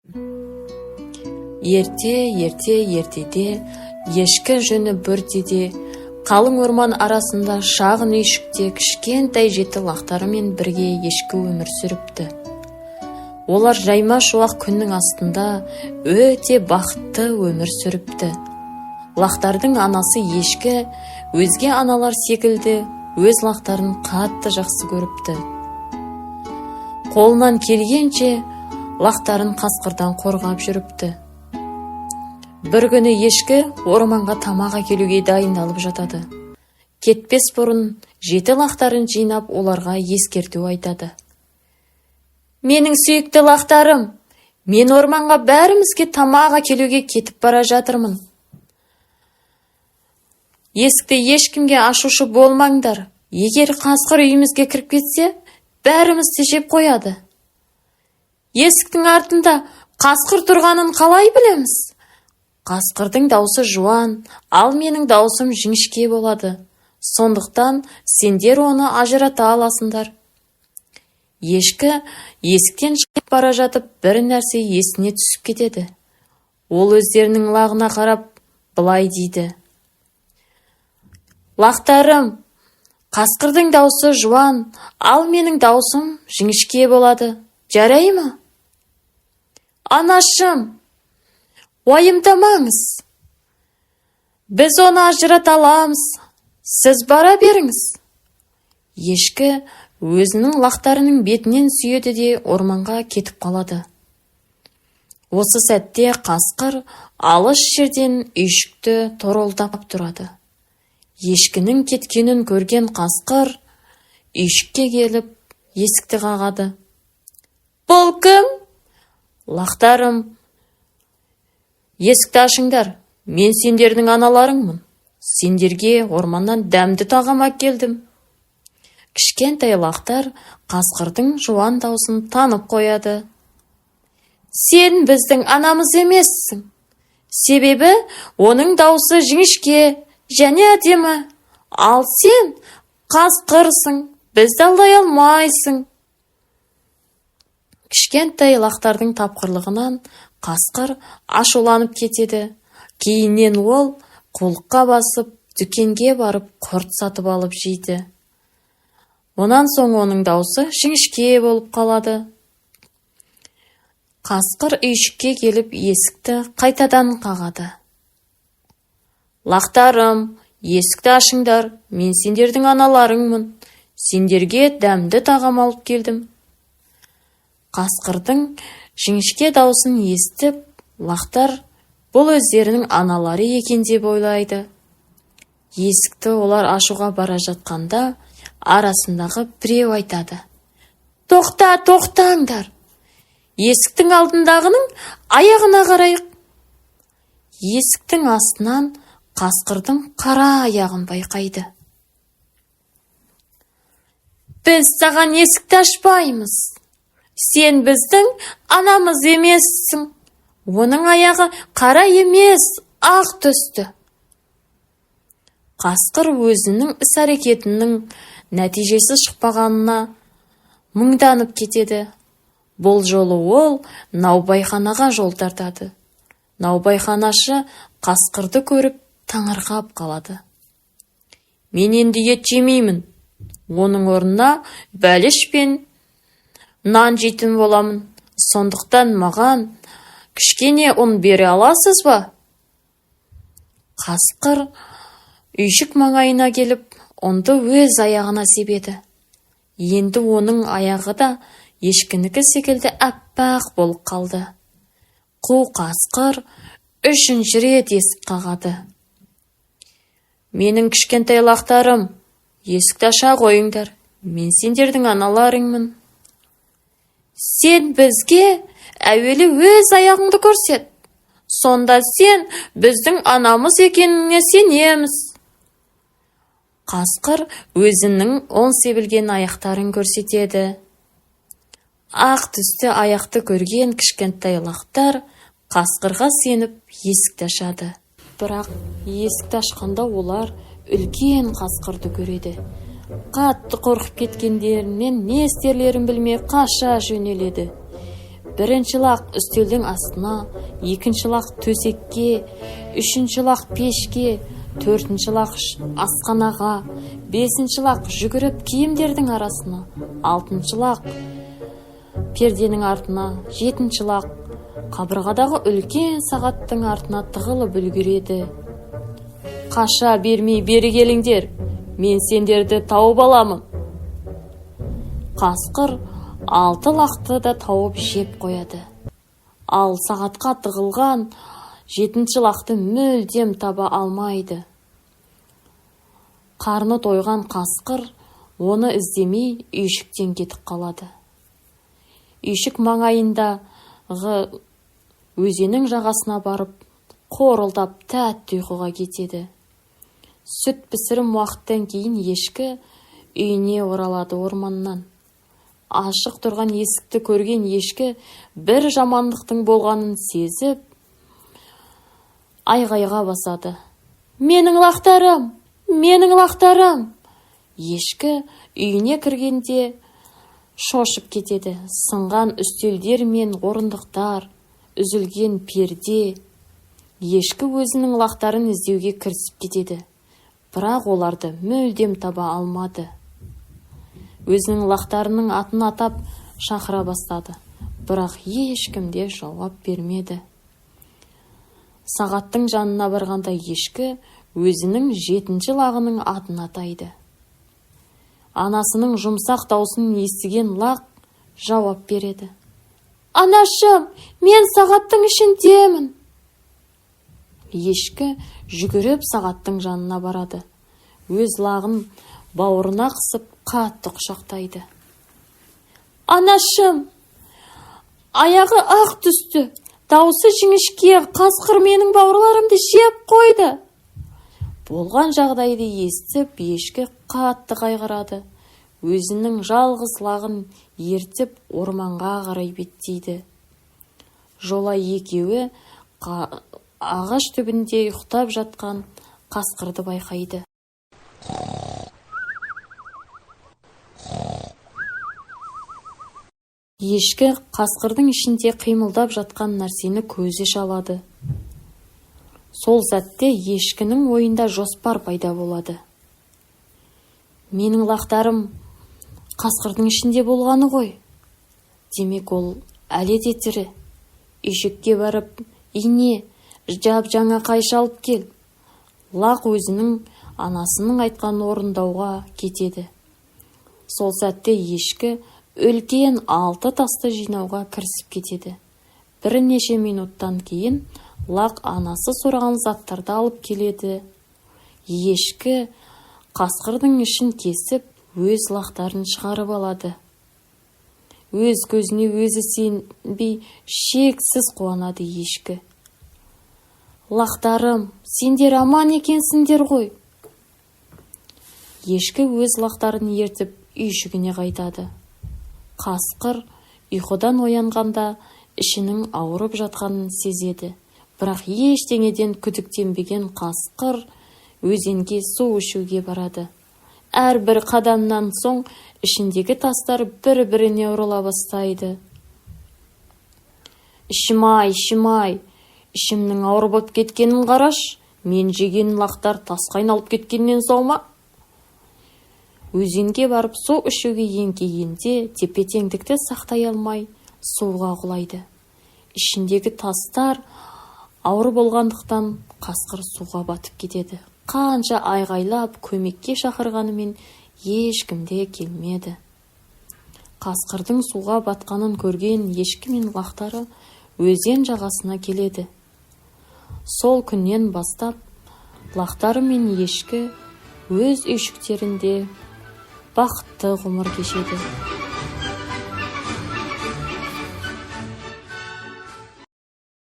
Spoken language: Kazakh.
Ерте, ерте, ертеде ешкі жүні бір теде қалың орман арасында шағын үйшікте кішкентай жеті лақтарымен бірге ешкі өмір сүріпті. Олар жайма шуақ күннің астында өте бақытты өмір сүріпті. Лақтардың анасы ешкі өзге аналар секілді өз лақтарын қатты жақсы көріпті. Қолынан келгенше лақтарын қасқырдан қорғап жүріпті. Бір күні ешкі орманға тамақ әкелуге дайындалып жатады. Кетпес бұрын жеті лақтарын жинап, оларға ескерту айтады. Менің сүйікті лақтарым, мен орманға бәрімізге тамақ әкелуге кетіп бара жатырмын. Есікті ешкімге ашушы болмаңдар. Егер қасқыр үйімізге кіріп кетсе, бәрімізді жеп қояды. Есіктің артында қасқыр тұрғанын қалай білеміз? Қасқырдың даусы жуан, ал менің даусым жіңішке болады. Сондықтан сендер оны ажырата аласыңдар. Ешкі есіктен шығып бара жатып, бір нәрсе есіне түсіп кетеді. Ол өздерінің лағына қарап былай дейді: Лақтарым, қасқырдың даусы жуан, ал менің даусым жіңішке болады. Жарай ма? Анашым, уайымдамаңыз. Біз оны ажырата аламыз. Сіз бара беріңіз. Ешкі өзінің лақтарының бетінен сүйеді де орманға кетіп қалады. Осы сәтте қасқыр алыс жерден үйшікті торуылдап тұрады. Ешкінің кеткенін көрген қасқыр үйшікке келіп, есікті қағады. Бұл кім? Лақтарым, есікті ашыңдар, мен сендердің аналарыңмын. Сендерге орманнан дәмді тағам әкелдім. Кішкентай лақтар қасқырдың жуан даусын танып қояды. Сен біздің анамыз емессің. Себебі оның даусы жіңішке және әдемі. Ал сен қасқырсың, бізді алдай алмайсың. Кішкентай лақтардың тапқырлығынан қасқыр ашуланып кетеді. Кейіннен ол қулыққа басып, дүкенге барып құрт сатып алып жейді. Онан соң оның даусы жіңішке болып қалады. Қасқыр үйшікке келіп, есікті қайтадан қағады. Лақтарым, есікті ашыңдар, мен сендердің аналарыңмын. Сендерге дәмді тағам алып келдім. Қасқырдың жіңішке даусын естіп, лақтар бұл өздерінің аналары екен деп ойлайды. Есікті олар ашуға бара жатқанда, арасындағы біреу айтады: Тоқта, тоқтаңдар. Есіктің алдындағының аяғына қарайық. Есіктің астынан қасқырдың қара аяғын байқайды. Біз саған есікті ашпаймыз. Сен біздің анамыз емессің. Оның аяғы қара емес, ақ түсті. Қасқыр өзінің іс-әрекетінің нәтижесі шықпағанына мұңданып кетеді. Бұл жолы ол наубайханаға жол тартады. Наубайханашы қасқырды көріп таңырқап қалады. Мен енді ет жемеймін. Оның орнына бәліш пен нан жейтін боламын. Сондықтан маған кішкене ұн бере аласыз ба? Қасқыр үйшік маңайына келіп, ұнды өз аяғына себеді. Енді оның аяғы да ешкінікі секілді аппақ болып қалды. Қу қасқыр үшінші рет есік қағады. Менің кішкентай лақтарым, есікті аша қойыңдар, мен сендердің аналарыңмын. Сен бізге әуелі өз аяғыңды көрсет. Сонда сен біздің анамыз екеніңе сенеміз. Қасқыр өзінің ұн себілген аяқтарын көрсетеді. Ақ түсті аяқты көрген кішкентай лақтар қасқырға сеніп есікті ашады. Бірақ есікті ашқанда олар үлкен қасқырды көреді. Қатты қорқып кеткендерінен не істерлерін білмей қаша жөнеледі. Бірінші лақ үстелдің астына, екінші лақ төсекке, үшінші лақ пешке, төртінші лақ асханаға, бесінші лақ жүгіріп киімдердің арасына, алтыншы лақ перденің артына, жетінші лақ қабырғадағы үлкен сағаттың артына тығылып үлгереді. Қаша бермей бері келіңдер, мен сендерді тауып аламын. Қасқыр алты лақты да тауып жеп қояды. Ал сағатқа тығылған жетінші лақты мүлдем таба алмайды. Қарны тойған қасқыр оны іздемей үйшіктен кетіп қалады. Үйшік маңайындағы өзеннің жағасына барып, қорылдап тәтті ұйқыға кетеді. Сүт пісірім уақыттан кейін ешкі үйіне оралады орманнан. Ашық тұрған есікті көрген ешкі бір жамандықтың болғанын сезіп, айғайға басады. Менің лақтарым! Менің лақтарым! Ешкі үйіне кіргенде шошып кетеді. Сынған үстелдер мен орындықтар, үзілген перде. Ешкі өзінің лақтарын іздеуге кірісіп кетеді. Бірақ оларды мүлдем таба алмады. Өзінің лақтарының атын атап шақыра бастады. Бірақ ешкім де жауап бермеді. Сағаттың жанына барғанда ешкі өзінің жетінші лағының атын атайды. Анасының жұмсақ даусын естіген лақ жауап береді. Анашым, мен сағаттың ішіндемін. Ешкі жүгіріп сағаттың жанына барады. Өз лағын бауырына қысып қатты құшақтайды. Анашым, аяғы ақ түсті, даусы жіңішке, қасқыр менің бауырларымды жеп қойды. Болған жағдайды естіп, ешкі қатты қайғырады. Өзінің жалғыз лағын ертіп орманға қарай беттейді. Жолай екеуі ағаш түбінде ұйықтап жатқан қасқырды байқайды. Ешкі қасқырдың ішінде қимылдап жатқан нәрсені көзі шалады. Сол сәтте ешкінің ойында жоспар пайда болады. Менің лақтарым қасқырдың ішінде болғаны ғой. Демек, ол әлі де тірі. Үйшікке барып, ине, жап-жаңа қайшы алып кел. Лақ өзінің анасының айтқанын орындауға кетеді. Сол сәтте ешкі үлкен алты тасты жинауға кірісіп кетеді. Бірнеше минуттан кейін лақ анасы сұраған заттарды алып келеді. Ешкі қасқырдың ішін кесіп, өз лақтарын шығарып алады. Өз көзіне өзі сенбей, шексіз қуанады ешкі. Лақтарым, сендер аман екенсіңдер ғой. Ешкі өз лақтарын ертіп үйшігіне қайтады. Қасқыр ұйқыдан оянғанда ішінің ауырып жатқанын сезеді. Бірақ ештеңеден күдіктенбеген қасқыр өзенге су ішуге барады. Әрбір қадамнан соң ішіндегі тастар бір-біріне ұрыла бастайды. Ішім-ай, ішім-ай, ішімнің ауыр болып кеткенін қараш, мен жеген лақтар тасқа айналып кеткеннен сау ма? Өзенге барып су ішуге еңкейгенде тепе-теңдікті сақтай алмай суға құлайды. Ішіндегі тастар ауыр болғандықтан қасқыр суға батып кетеді. Қанша айғайлап көмекке шақырғанымен ешкім де келмеді. Қасқырдың суға батқанын көрген ешкі мен лақтары өзен жағасына келеді. Сол күннен бастап лақтары мен ешкі өз үйшіктерінде бақытты ғұмыр кешеді.